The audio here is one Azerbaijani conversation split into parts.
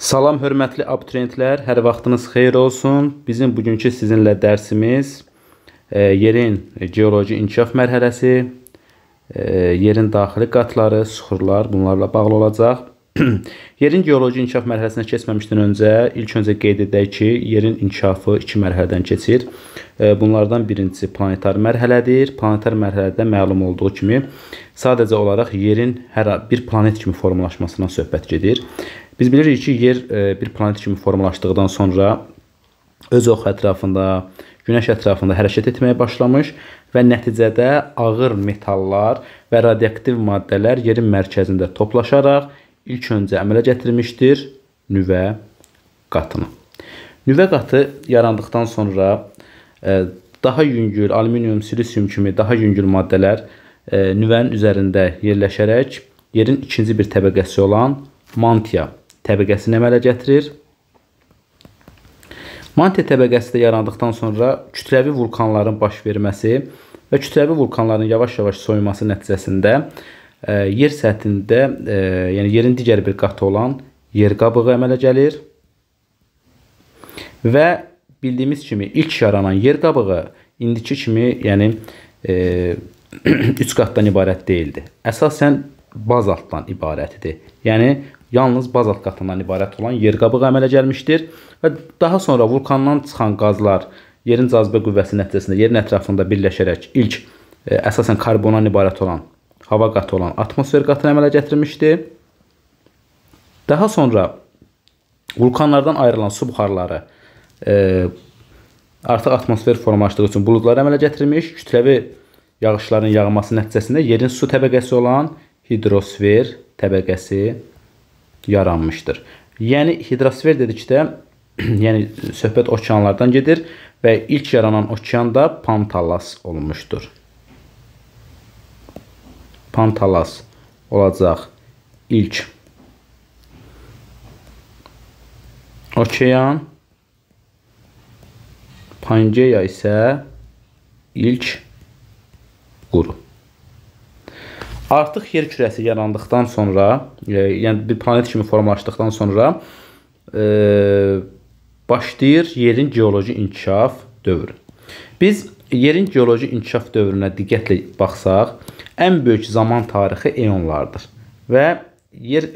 Salam hörmətli abituriyentlər, hər vaxtınız xeyir olsun. Bizim bugünkü sizinlə dərsimiz yerin geoloji inkişaf mərhələsi, yerin daxili qatları, süxurlar, bunlarla bağlı olacaq. Yerin geoloji inkişaf mərhələsinə keçməmişdən öncə ilk öncə qeyd edək ki, yerin inkişafı iki mərhələdən keçir. Bunlardan birincisi planetar mərhələdir. Planetar mərhələdə məlum olduğu kimi sadəcə olaraq yerin hər bir planet kimi formalaşmasından söhbət gedir. Biz bilirik ki, yer bir planet kimi formalaşdıqdan sonra öz oxu ətrafında, günəş ətrafında hərəkət etməyə başlamış və nəticədə ağır metallar və radioaktiv maddələr yerin mərkəzində toplaşaraq ilk öncə əmələ gətirmişdir nüvə qatını. Nüvə qatı yarandıqdan sonra daha yüngül, alüminium, silisium kimi daha yüngül maddələr nüvənin üzərində yerləşərək yerin ikinci bir təbəqəsi olan mantiya təbəqəsini əmələ gətirir. Mantiya təbəqəsi də yarandıqdan sonra kütləvi vulkanların baş verməsi və kütləvi vulkanların yavaş-yavaş soyuması nəticəsində yer səthində, yəni yerin digər bir qatı olan yer qabığı əmələ gəlir. Və bildiyimiz kimi ilk yaranan yer qabığı indiki kimi, yəni 3 qatdan ibarət deyildi. Əsasən bazaltdan ibarət idi. Yəni yalnız bazalt qatından ibarət olan yer qabığı əmələ gəlmişdir və daha sonra vulkandan çıxan qazlar yerin cazibə qüvvəsi nəticəsində yerin ətrafında birləşərək ilk əsasən karbondan ibarət olan hava qatı olan atmosfer qatını əmələ gətirmişdi. Daha sonra vulkanlardan ayrılan su buxarları artıq atmosfer formalaşdığı üçün buludları əmələ gətirmiş. Kütləvi yağışların yağması nəticəsində yerin su təbəqəsi olan hidrosfer təbəqəsi yaranmışdır. Yəni hidrosfer dedikdə, yəni söhbət okeanlardan gedir və ilk yaranan okean da Pantalas olmuşdur. Pantalas olacaq ilk okean, Pangeya isə ilk quru. Artıq yer kürəsi yarandıqdan sonra, yəni bir planet kimi formalaşdıqdan sonra başlayır yerin geoloji inkişaf dövrü. Biz yerin geoloji inkişaf dövrünə diqqətlə baxsaq, ən böyük zaman tarixi eonlardır və yer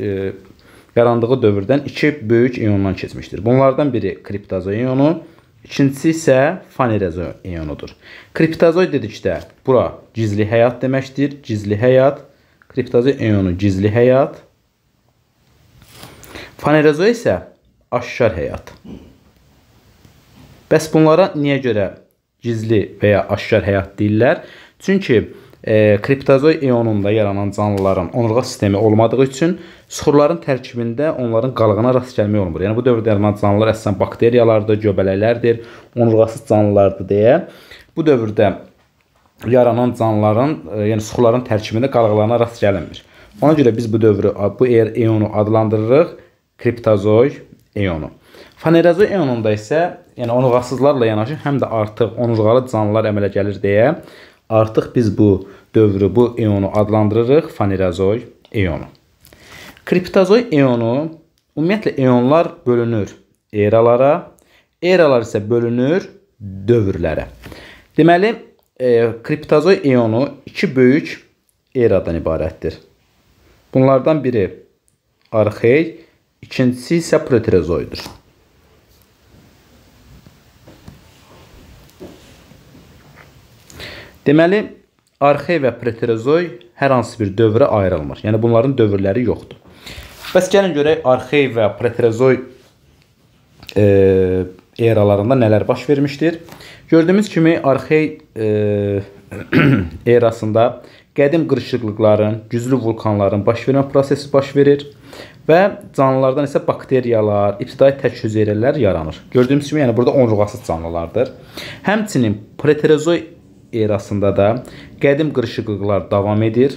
yarandığı dövrdən iki böyük eondan keçmişdir. Bunlardan biri kriptozoy eonu, ikincisi isə fanerozoy eonudur. Kriptozoy dedikdə bura gizli həyat deməkdir. Gizli həyat, kriptozoy eonu gizli həyat. Fanerozoy isə aşkar həyat. Bəs bunlara niyə görə gizli və ya aşkar həyat deyirlər? Çünki kriptozoy eonunda yaranan canlıların onurğa sistemi olmadığı üçün süxurların tərkibində onların qalığına rast gəlmək olmur. Yəni bu dövrdə yaranan canlılar əsasən bakteriyalardır, göbələklərdir, onurğasız canlılardır deyə bu dövrdə yaranan canlıların, yəni süxurların tərkibində qalıqlarına rast gəlinmir. Ona görə biz bu dövrü, bu eonu adlandırırıq kriptozoy eonu. Fanerozoy eonunda isə yəni onurğasızlarla yanaşı həm də artıq onurğalı canlılar əmələ gəlir deyə artıq biz bu dövrü, bu eonu adlandırırıq fanerozoy eonu. Kriptozoy eonu, ümumiyyətlə eonlar bölünür eralara, eralar isə bölünür dövrlərə. Deməli, kriptozoy eonu iki böyük eradan ibarətdir. Bunlardan biri arxey, ikincisi isə proterozoydur. Deməli, arxey və proterozoy hər hansı bir dövrə ayrılmır. Yəni, bunların dövrləri yoxdur. Bəs gəlin görək, arxey və proterozoy eralarında nələr baş vermişdir? Gördüyümüz kimi, arxey erasında qədim qırışıqlıqların, güclü vulkanların baş vermə prosesi baş verir və canlılardan isə bakteriyalar, ibtidai tək hüceyrələr yaranır. Gördüyümüz kimi, yəni burada onurğasız canlılardır. Həmçinin proterozoy erasında da qədim qırışıqlıqlar davam edir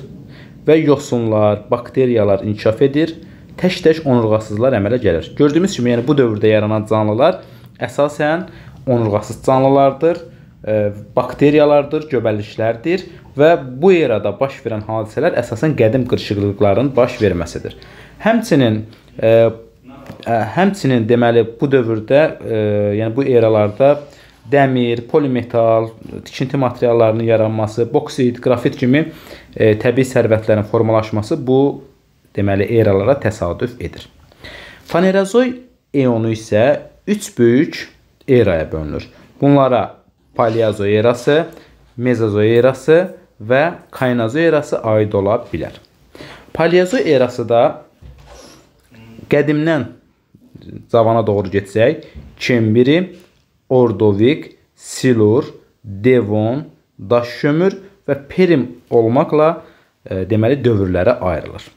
və yosunlar, bakteriyalar inkişaf edir, tək-tək onurğasızlar əmələ gəlir. Gördüyümüz kimi, yəni bu dövrdə yaranan canlılar əsasən onurğasız canlılardır, bakteriyalardır, göbəlliklərdir və bu erada baş verən hadisələr əsasən qədim qırışıqlıqların baş verməsidir. Həmçinin Həmçinin deməli bu dövrdə, yəni bu eralarda dəmir, polimetal, tikinti materiallarının yaranması, boksit, qrafit kimi təbii sərvətlərin formalaşması bu deməli eralara təsadüf edir. Fanerozoy eonu isə 3 böyük eraya bölünür. Bunlara Paleozoy erası, Mezozoy erası və Kaynozoy erası aid ola bilər. Paleozoy erası da qədimdən cavana doğru getsək, Kembri, Ordovik, Silur, Devon, Daşkömür və Perm olmaqla deməli dövrlərə ayrılır.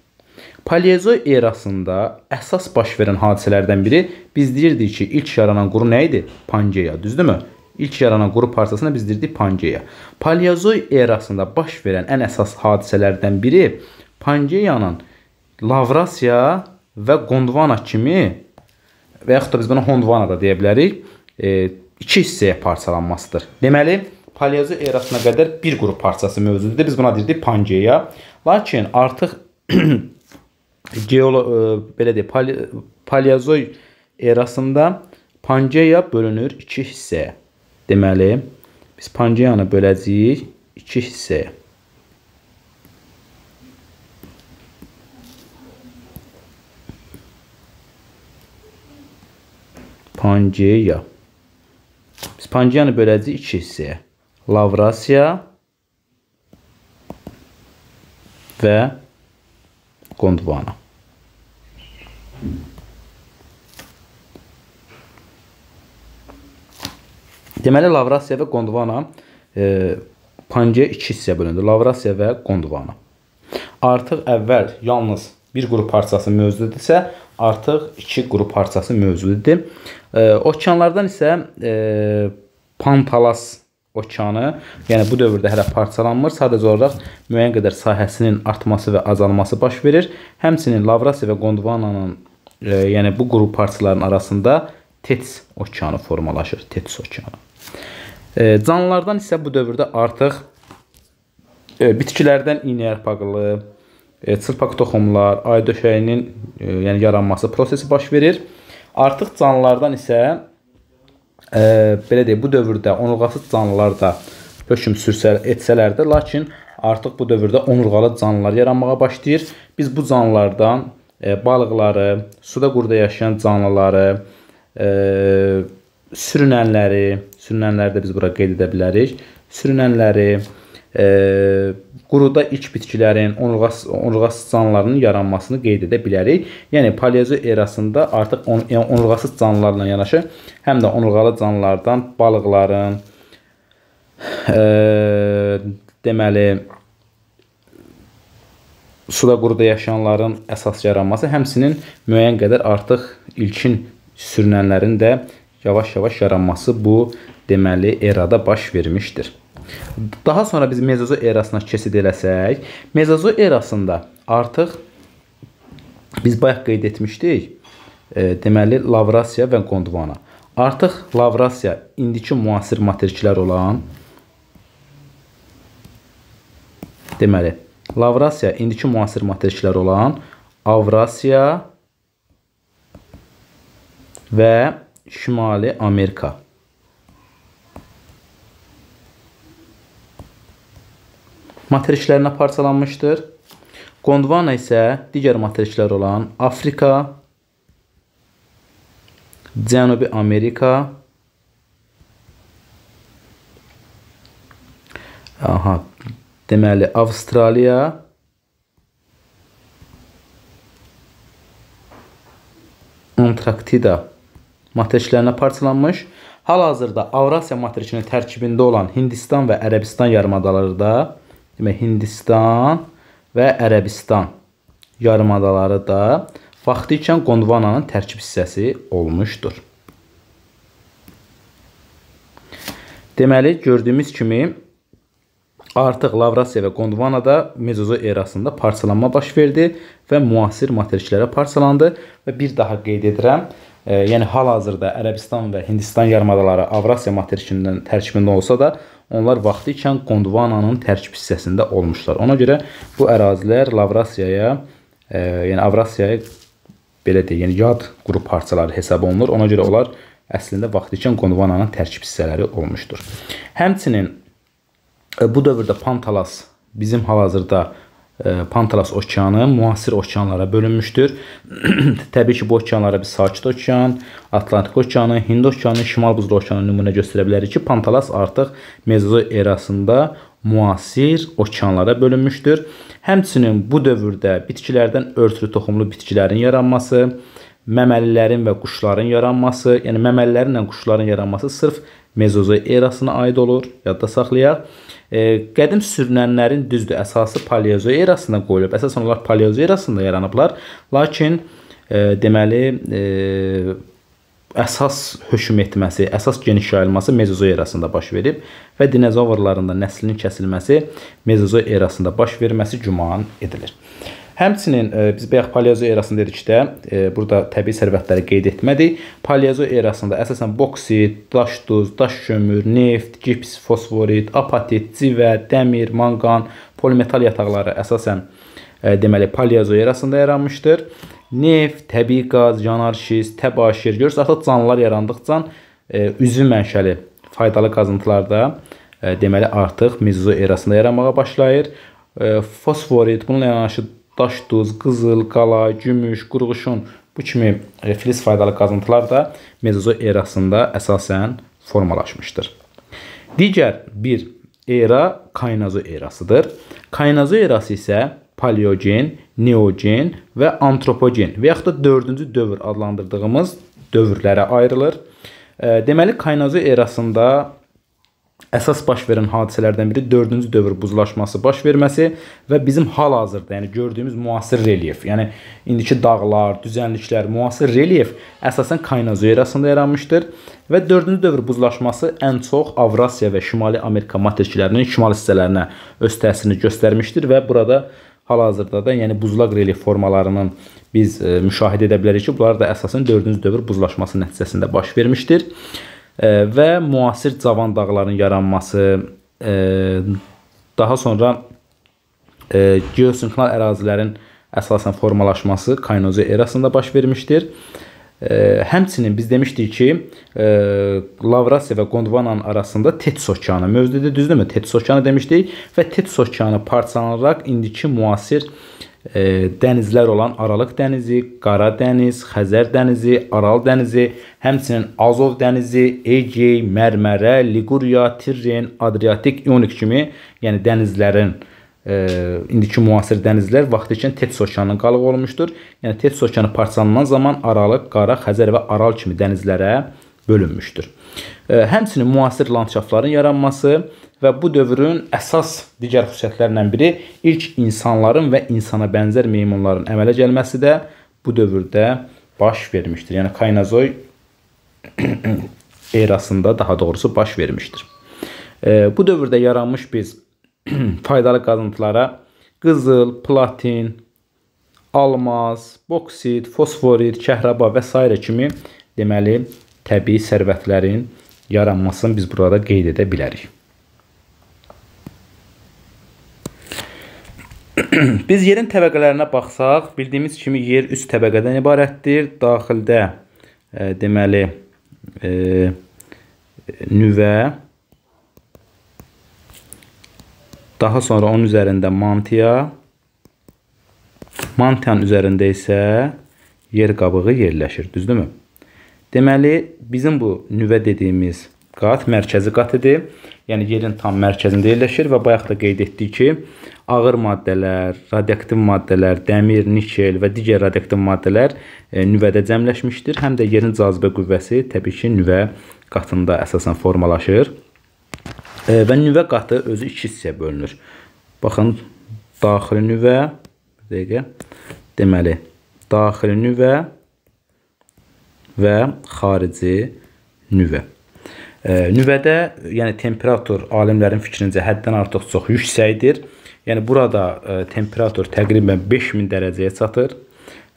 Paleozoy erasında əsas baş verən hadisələrdən biri biz deyirdik ki, ilk yaranan quru nə idi? Pangeya, düzdürmü? İlk yaranan quru parçasına biz deyirdik Pangeya. Paleozoy erasında baş verən ən əsas hadisələrdən biri Pangeyanın Lavrasiya və Gondvana kimi və yaxud da biz buna Hondvana da deyə bilərik, iki hissəyə parçalanmasıdır. Deməli, Paleozoy erasına qədər bir quru parçası mövcud idi. Biz buna deyirdik Pangeya. Lakin artıq belə deyək, Paleozoy erasında Pangeya bölünür iki hissəyə. Deməli, biz Pangeyanı böləcəyik iki hissəyə. Pangeya. Biz Pangeyanı böləcəyik iki hissəyə. Lavrasiya və Gondvana. Deməli, Lavrasiya və Gondvana Pangeya iki hissəyə bölündü. Lavrasiya və Gondvana. Artıq əvvəl yalnız bir qrup parçası mövcud idisə, artıq iki qrup parçası mövcud idi. Okeanlardan isə Pantalas okeanı, yəni bu dövrdə hələ parçalanmır, sadəcə olaraq müəyyən qədər sahəsinin artması və azalması baş verir. Həmçinin Lavrasiya və Gondvananın, yəni bu qrup parçaların arasında Tets okeanı formalaşır. Tets okeanı. Canlılardan isə bu dövrdə artıq bitkilərdən iynəyarpaqlı, çılpaq toxumlar, ay döşəyinin yəni yaranması prosesi baş verir. Artıq canlılardan isə belə deyək, bu dövrdə onurğasız canlılar da hökm etsələr də, lakin artıq bu dövrdə onurğalı canlılar yaranmağa başlayır. Biz bu canlılardan balıqları, suda quruda yaşayan canlıları, sürünənləri, sürünənləri də biz bura qeyd edə bilərik, sürünənləri, quruda ilk bitkilərin, onurğasız canlıların yaranmasını qeyd edə bilərik. Yəni, Paleozoy erasında artıq onurğasız canlılarla yanaşı, həm də onurğalı canlılardan balıqların, deməli, suda quruda yaşayanların əsas yaranması, həmçinin müəyyən qədər artıq ilkin sürünənlərin də yavaş-yavaş yaranması bu, deməli, erada baş vermişdir. Daha sonra biz Mezozoy erasına keçid eləsək, Mezozoy erasında artıq biz bayaq qeyd etmişdik, deməli, Lavrasiya və Gondvana. Artıq Lavrasiya indiki müasir materiklər olan, deməli, Lavrasiya indiki müasir materiklər olan Avrasiya və Şimali Amerika materiklərinə parçalanmışdır. Gondvana isə digər materiklər olan Afrika, Cənubi Amerika, deməli, Avstraliya, Antarktida materiklərinə parçalanmış. Hal-hazırda Avrasiya materikinin tərkibində olan Hindistan və Ərəbistan yarımadaları da, demək, Hindistan və Ərəbistan yarımadaları da vaxtı ikən Gondvananın tərkib hissəsi olmuşdur. Deməli, gördüyümüz kimi artıq Lavrasiya və Gondvanada Mezozoy erasında parçalanma baş verdi və müasir materiklərə parçalandı. Və bir daha qeyd edirəm, yəni hal-hazırda Ərəbistan və Hindistan yarımadaları Avrasiya materikinin tərkibində olsa da, onlar vaxtı ikən Gondvananın tərkib hissəsində olmuşlar. Ona görə bu ərazilər Lavrasiyaya, yəni Avrasiyaya belə deyək, yəni yad quru parçaları hesab olunur. Ona görə onlar əslində vaxtı ikən Gondvananın tərkib hissələri olmuşdur. Həmçinin bu dövrdə Pantalas, bizim hal-hazırda Pantalas okeanı müasir okeanlara bölünmüşdür. Təbii ki, bu okeanlara biz Sakit okean, Atlantik okeanı, Hind okeanı, Şimal buzlu okeanı nümunə göstərə bilərik ki, Pantalas artıq Mezozoy erasında müasir okeanlara bölünmüşdür. Həmçinin bu dövrdə bitkilərdən örtülü toxumlu bitkilərin yaranması, məməlilərin və quşların yaranması, yəni məməlilərinlə quşların yaranması sırf Mezozoy erasına aid olur, yadda saxlayaq. Qədim sürünənlərin düzdür, əsası Paleozoy erasına qoyulub. Əsasən onlar Paleozoy erasında yaranıblar. Lakin deməli əsas hökm etməsi, əsas geniş yayılması Mezozoy erasında baş verib və dinozavrların da nəslinin kəsilməsi Mezozoy erasında baş verməsi güman edilir. Həmçinin biz bayaq Paleozoy erasında dedik də, burada təbii sərvətləri qeyd etmədik. Paleozoy erasında əsasən boksit, daş duz, daş kömür, neft, gips, fosforit, apatit, civə, dəmir, manqan, polimetal yataqları əsasən deməli Paleozoy erasında yaranmışdır. Neft, təbii qaz, yanar şist, təbaşir, görürsünüz artıq canlılar yarandıqca üzvü mənşəli faydalı qazıntılar da deməli artıq Mezozoy erasında yaranmağa başlayır. Fosforit, bununla yanaşı daş duz, qızıl, qalay, gümüş, qurğuşun bu kimi filiz faydalı qazıntılar da Mezozoy erasında əsasən formalaşmışdır. Digər bir era Kaynazoy erasıdır. Kaynazoy erası isə Paleogen, Neogen və Antropogen və yaxud da dördüncü dövr adlandırdığımız dövrlərə ayrılır. Deməli, Kaynazoy erasında əsas baş verən hadisələrdən biri dördüncü dövr buzlaşması baş verməsi və bizim hal-hazırda, yəni gördüyümüz müasir relyef, yəni indiki dağlar, düzənliklər, müasir relyef əsasən Kaynazoy erasında yaranmışdır və dördüncü dövr buzlaşması ən çox Avrasiya və Şimali Amerika materiklərinin şimal hissələrinə öz təsirini göstərmişdir və burada hal-hazırda da, yəni buzlaq relyef formalarının biz müşahidə edə bilərik ki, bunlar da əsasən dördüncü dövr buzlaşması nəticəsində baş vermişdir. Və müasir cavan dağların yaranması, daha sonra geosinklinal ərazilərin əsasən formalaşması Kaynazoy erasında baş vermişdir. Həmçinin biz demişdik ki, Lavrasiya və Gondvananın arasında Tetis okeanı mövcuddur, düzdürmü? Tetis okeanı demişdik və Tetis okeanı parçalanaraq indiki müasir dənizlər olan Aralıq dənizi, Qara dəniz, Xəzər dənizi, Aral dənizi, həmçinin Azov dənizi, Egey, Mərmərə, Liguriya, Tirren, Adriatik, İonik kimi, yəni dənizlərin indiki müasir dənizlər vaxtı ikən Tetis okeanının qalığı olmuşdur. Yəni Tetis okeanı parçalanan zaman Aralıq, Qara, Xəzər və Aral kimi dənizlərə bölünmüşdür. Həmçinin müasir landşaftların yaranması və bu dövrün əsas digər xüsusiyyətlərlə biri ilk insanların və insana bənzər meymunların əmələ gəlməsi də bu dövrdə baş vermişdir. Yəni Kaynazoy erasında daha doğrusu baş vermişdir. Bu dövrdə yaranmış biz faydalı qazıntılara qızıl, platin, almaz, boksit, fosforit, kəhraba və s. kimi deməli təbii sərvətlərin yaranmasını biz burada qeyd edə bilərik. Biz yerin təbəqələrinə baxsaq, bildiyimiz kimi yer 3 təbəqədən ibarətdir. Daxildə deməli nüvə, daha sonra onun üzərində mantiya, mantiyanın üzərində isə yer qabığı yerləşir, düzdürmü? Deməli, bizim bu nüvə dediyimiz qat mərkəzi qat idi. Yəni yerin tam mərkəzində yerləşir və bayaq da qeyd etdik ki, ağır maddələr, radioaktiv maddələr, dəmir, nikel və digər radioaktiv maddələr nüvədə cəmləşmişdir. Həm də yerin cazibə qüvvəsi təbii ki, nüvə qatında əsasən formalaşır. Və nüvə qatı özü iki hissəyə bölünür. Baxın, daxili nüvə, bir dəqiqə, deməli, daxili nüvə və xarici nüvə. Nüvədə, yəni temperatur alimlərin fikrincə həddən artıq çox yüksəkdir. Yəni burada temperatur təqribən 5000 dərəcəyə çatır.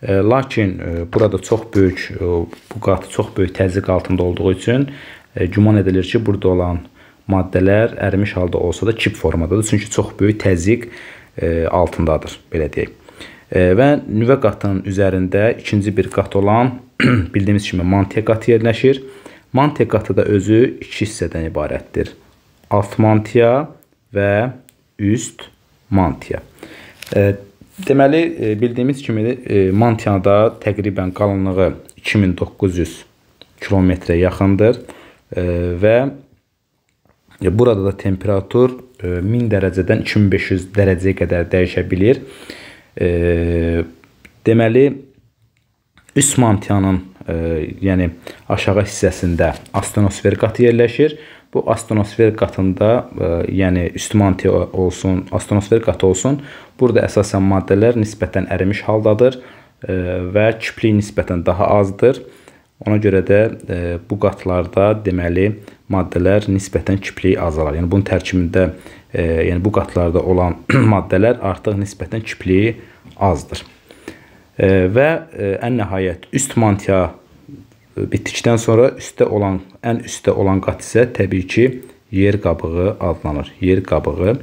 Lakin burada çox böyük, bu qat çox böyük təzyiq altında olduğu üçün güman edilir ki, burada olan maddələr ərimiş halda olsa da kip formadadır. Çünki çox böyük təzyiq altındadır, belə deyək. Və nüvə qatının üzərində ikinci bir qat olan bildiyimiz kimi mantiya qatı yerləşir. Mantiya qatı da özü iki hissədən ibarətdir. Alt mantiya və üst mantiya. Deməli, bildiyimiz kimi mantiyada təqribən qalınlığı 2900 kilometrə yaxındır və burada da temperatur 1000 dərəcədən 2500 dərəcəyə qədər dəyişə bilir. Deməli, üst mantiyanın yəni aşağı hissəsində astenosfer qatı yerləşir. Bu astenosfer qatında, yəni üst mantiya olsun, astenosfer qatı olsun, burada əsasən maddələr nisbətən ərimiş haldadır və küplik nisbətən daha azdır. Ona görə də bu qatlarda deməli maddələr nisbətən küpliyi azalar. Yəni bunun tərkibində, yəni bu qatlarda olan maddələr artıq nisbətən küpliyi azdır. Və ən nəhayət üst mantiya bitdikdən sonra üstdə olan, ən üstdə olan qat isə təbii ki yer qabığı adlanır. Yer qabığı.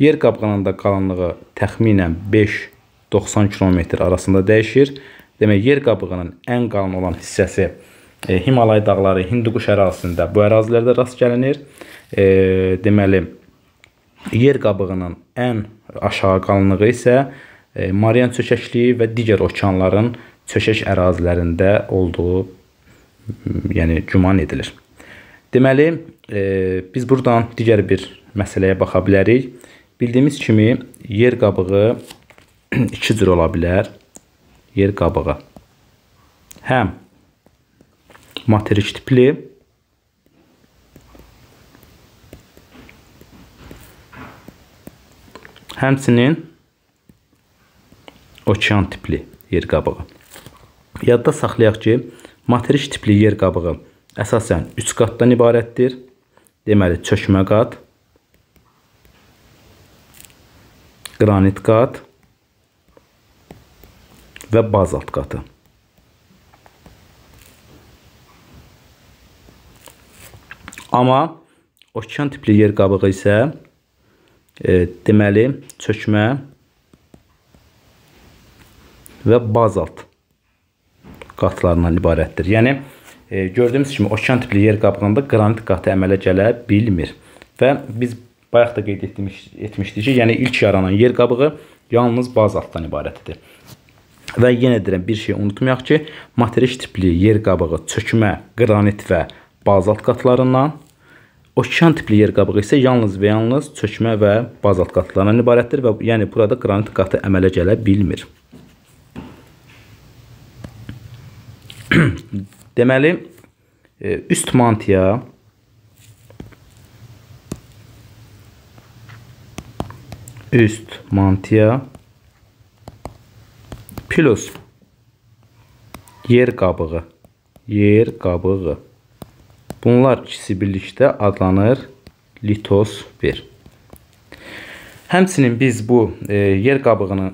Yer qabığının da qalınlığı təxminən 5-90 kilometr arasında dəyişir. Demək, yer qabığının ən qalın olan hissəsi Himalay dağları, Hinduquş ərazisində bu ərazilərdə rast gəlinir. Deməli, yer qabığının ən aşağı qalınlığı isə Marian çökəkliyi və digər okeanların çökək ərazilərində olduğu, yəni güman edilir. Deməli, biz buradan digər bir məsələyə baxa bilərik. Bildiyimiz kimi yer qabığı iki cür ola bilər. Yer qabığı həm materik tipli, həmçinin okean tipli yer qabığı. Yadda saxlayaq ki, materik tipli yer qabığı əsasən 3 qatdan ibarətdir. Deməli, çökmə qat, qranit qat və bazalt qatı. Amma okean tipli yer qabığı isə deməli, çökmə və bazalt qatlarından ibarətdir. Yəni, gördüyümüz kimi okean tipli yer qabığında qranit qatı əmələ gələ bilmir. Və biz bayaq da qeyd etmişdik ki, yəni ilk yaranan yer qabığı yalnız bazaltdan ibarətdir. Və yenə deyirəm, bir şey unutmayaq ki, materik tipli yer qabığı çökmə, qranit və bazalt qatlarından, okean tipli yer qabığı isə yalnız və yalnız çökmə və bazalt qatlarından ibarətdir və yəni burada qranit qatı əmələ gələ bilmir. Deməli, üst mantiya plus yer qabığı. Bunlar ikisi birlikdə adlanır litosfer. Həmçinin biz bu yer qabığının,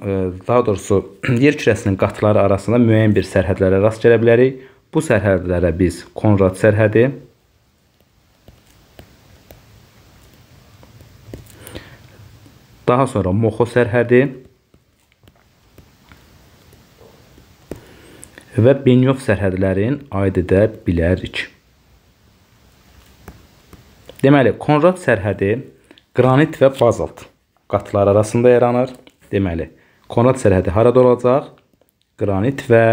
daha doğrusu yer kürəsinin qatları arasında müəyyən bir sərhədlərə rast gələ bilərik. Bu sərhədlərə biz Konrad sərhədi, daha sonra Moxo sərhədi və Benioff sərhədlərin aid edə bilərik. Deməli, Konrad sərhədi qranit və bazalt qatları arasında yaranır. Deməli, Konrad sərhədi harada olacaq? Qranit və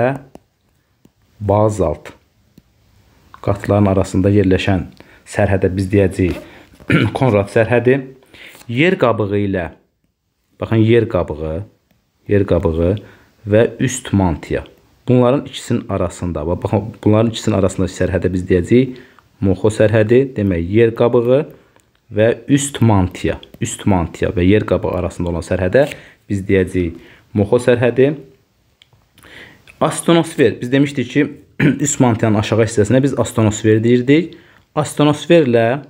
bazalt qatların arasında yerləşən sərhədə biz deyəcəyik Konrad sərhədi. Yer qabığı ilə, baxın, yer qabığı və üst mantiya. Bunların ikisinin arasında, baxın, bunların ikisinin arasında sərhədə biz deyəcəyik Moxo sərhədi. Demək, yer qabığı və üst mantiya və yer qabığı arasında olan sərhədə biz deyəcəyik Moxo sərhədi. Astenosfer, biz demişdik ki, üst mantiyanın aşağı hissəsinə biz astenosfer deyirdik. Astenosferlə,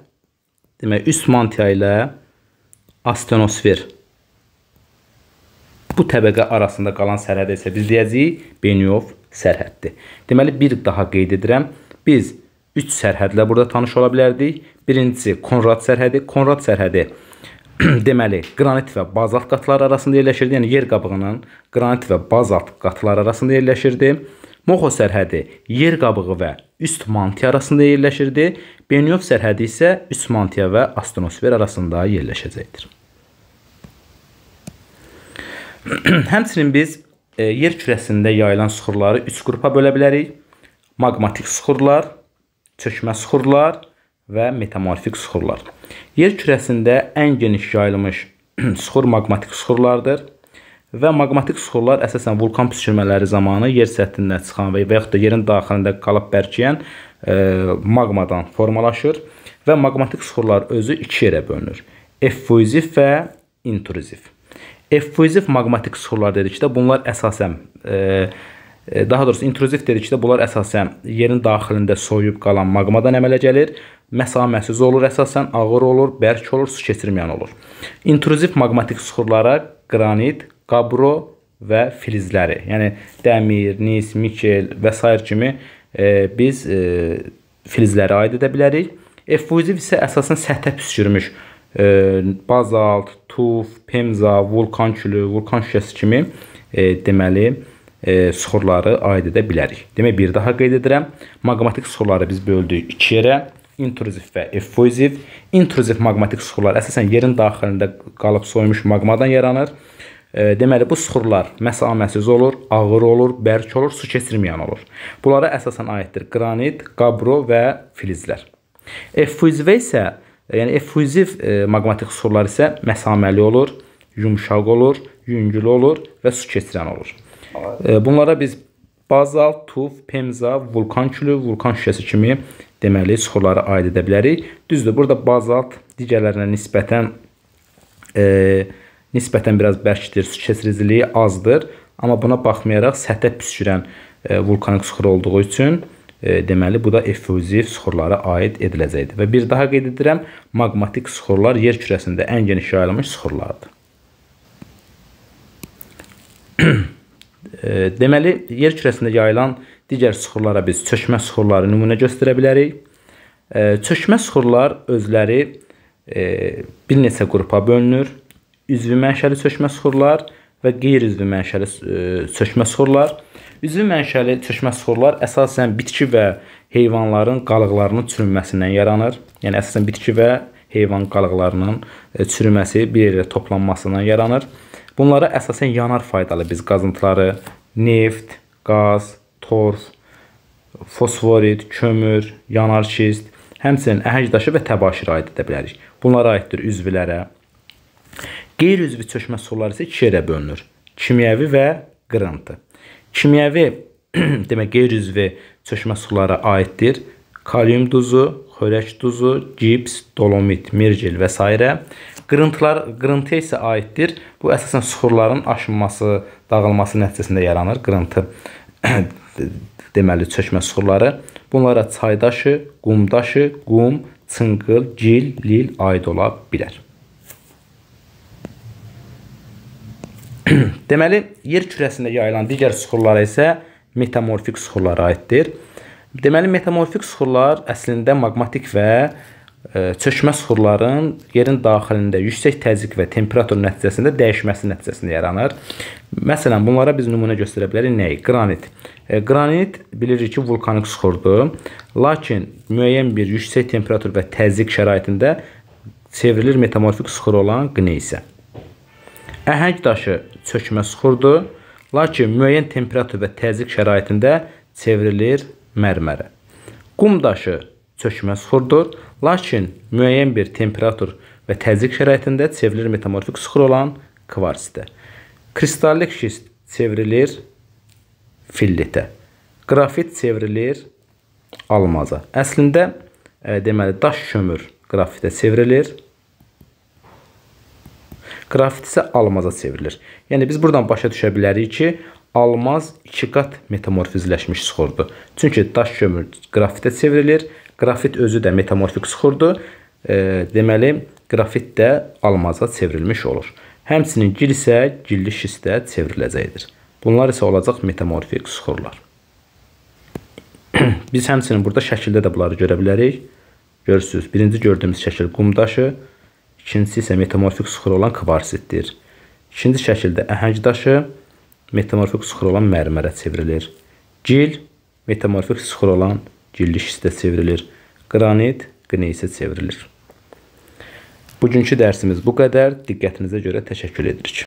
demək, üst mantiya ilə astenosfer bu təbəqə arasında qalan sərhədə isə biz deyəcəyik Benioff sərhəddir. Deməli, bir daha qeyd edirəm, biz 3 sərhədlə burada tanış ola bilərdik. Birincisi Konrad sərhədi. Konrad sərhədi deməli, qranit və bazalt qatları arasında yerləşirdi. Yəni yer qabığının qranit və bazalt qatları arasında yerləşirdi. Moxo sərhədi yer qabığı və üst mantiya arasında yerləşirdi. Benioff sərhədi isə üst mantiya və astenosfer arasında yerləşəcəkdir. Həmçinin biz yer kürəsində yayılan suxurları 3 qrupa bölə bilərik. Maqmatik suxurlar, çökmə suxurlar və metamorfik suxurlar. Yer kürəsində ən geniş yayılmış suxur maqmatik suxurlardır. Və maqmatik suxurlar əsasən vulkan püskürmələri zamanı yer səthindən çıxan və yaxud da yerin daxilində qalıb bərkiyən maqmadan formalaşır. Və maqmatik suxurlar özü iki yerə bölünür. Effuziv və intruziv. Effuziv maqmatik suxurlar dedikdə bunlar əsasən, daha doğrusu intruziv dedikdə bunlar əsasən yerin daxilində soyuyub qalan maqmadan əmələ gəlir. Məsaməsiz olur, əsasən ağır olur, bərk olur, su keçirməyən olur. İntruziv maqmatik suxurlara qranit, qabro və filizləri, yəni dəmir, nis, nikel və sair kimi biz filizləri aid edə bilərik. Effuziv isə əsasən səthə püskürmüş bazalt, tuf, pemza, vulkan külü, vulkan şüşəsi kimi deməli suxurları aid edə bilərik. Demək, bir daha qeyd edirəm. Maqmatik suxurları biz böldük iki yerə. İntruziv və effuziv. İntruziv maqmatik suxurlar əsasən yerin daxilində qalıb soymuş maqmadan yaranır. Deməli, bu suxurlar məsaməsiz olur, ağır olur, bərk olur, su keçirməyən olur. Bunlara əsasən aiddir qranit, qabro və filizlər. Effuzivə isə, yəni effuziv maqmatik suxurlar isə məsaməli olur, yumşaq olur, yüngül olur və su keçirən olur. Bunlara biz bazalt, tuf, pemza, vulkan külü, vulkan şüşəsi kimi deməli suxurlara aid edə bilərik. Düzdür, burada bazalt digərlərinə nisbətən biraz bərkdir, su keçiriciliyi azdır. Amma buna baxmayaraq səthə püskürən vulkanik suxur olduğu üçün deməli bu da effuziv suxurlara aid ediləcəkdir. Və bir daha qeyd edirəm, maqmatik suxurlar yer kürəsində ən geniş yayılmış suxurlardır. Deməli, yer kürəsində yayılan digər suxurlara biz çökmə suxurları nümunə göstərə bilərik. Çökmə suxurlar özləri bir neçə qrupa bölünür. Üzvü mənşəli çökmə suxurlar və qeyri-üzvü mənşəli çökmə suxurlar. Üzvü mənşəli çökmə suxurlar əsasən bitki və heyvanların qalıqlarının çürünməsindən yaranır. Yəni, əsasən bitki və heyvan qalıqlarının çürüməsi, bir yerə toplanmasından yaranır. Bunlara əsasən yanar faydalı biz qazıntıları, neft, qaz, torf, fosforit, kömür, yanar şist, həmçinin əhəng daşı və təbaşir aid edə bilərik. Bunlara aiddir üzvlərə. Qeyri-üzvü çökmə suxurları isə iki yerə bölünür. Kimyəvi və qırıntı. Kimyəvi, demək, qeyri-üzvü çökmə suxurlara aiddir. Kalium duzu, xörək duzu, gips, dolomit, mirgil və s. Qırıntıya isə aiddir. Bu, əsasən suxurların aşınması, dağılması nəticəsində yaranır. Qırıntı, deməli, çökmə suxurları. Bunlara çaydaşı, qumdaşı, qum, çınqıl, gil, lil aid ola bilər. Deməli, yer kürəsində yayılan digər suxurlara isə metamorfik suxurlara aiddir. Deməli, metamorfik suxurlar əslində maqmatik və çökmə suxurların yerin daxilində yüksək təzyiq və temperatur nəticəsində dəyişməsi nəticəsində yaranır. Məsələn, bunlara biz nümunə göstərə bilərik nəyi? Qranit. Qranit bilirik ki, vulkanik suxurdur. Lakin müəyyən bir yüksək temperatur və təzyiq şəraitində çevrilir metamorfik suxur olan qneysə. Əhəng daşı çökmə suxurdur. Lakin müəyyən temperatur və təzyiq şəraitində çevrilir mərmərə. Qum daşı çökmə suxurdur. Lakin müəyyən bir temperatur və təzyiq şəraitində çevrilir metamorfik suxur olan kvarsitə. Kristallik şist çevrilir fillitə. Qrafit çevrilir almaza. Əslində, deməli, daş kömür qrafitə çevrilir. Qrafit isə almaza çevrilir. Yəni, biz buradan başa düşə bilərik ki, almaz iki qat metamorfizləşmiş suxurdur. Çünki daş kömür qrafitə çevrilir. Qrafit özü də metamorfik suxurdur. Deməli, qrafit də almaza çevrilmiş olur. Həmçinin gil isə gilli şistə çevriləcəkdir. Bunlar isə olacaq metamorfik suxurlar. Biz həmçinin burada şəkildə də bunları görə bilərik. Görürsünüz, birinci gördüyümüz şəkil qum daşı, İkincisi isə metamorfik süxur olan kvarsitdir. İkinci şəkildə əhəng daşı metamorfik süxur olan mərmərə çevrilir. Gil metamorfik süxur olan gilli şistə çevrilir. Qranit qneysə çevrilir. Bugünkü dərsimiz bu qədər. Diqqətinizə görə təşəkkür edirik.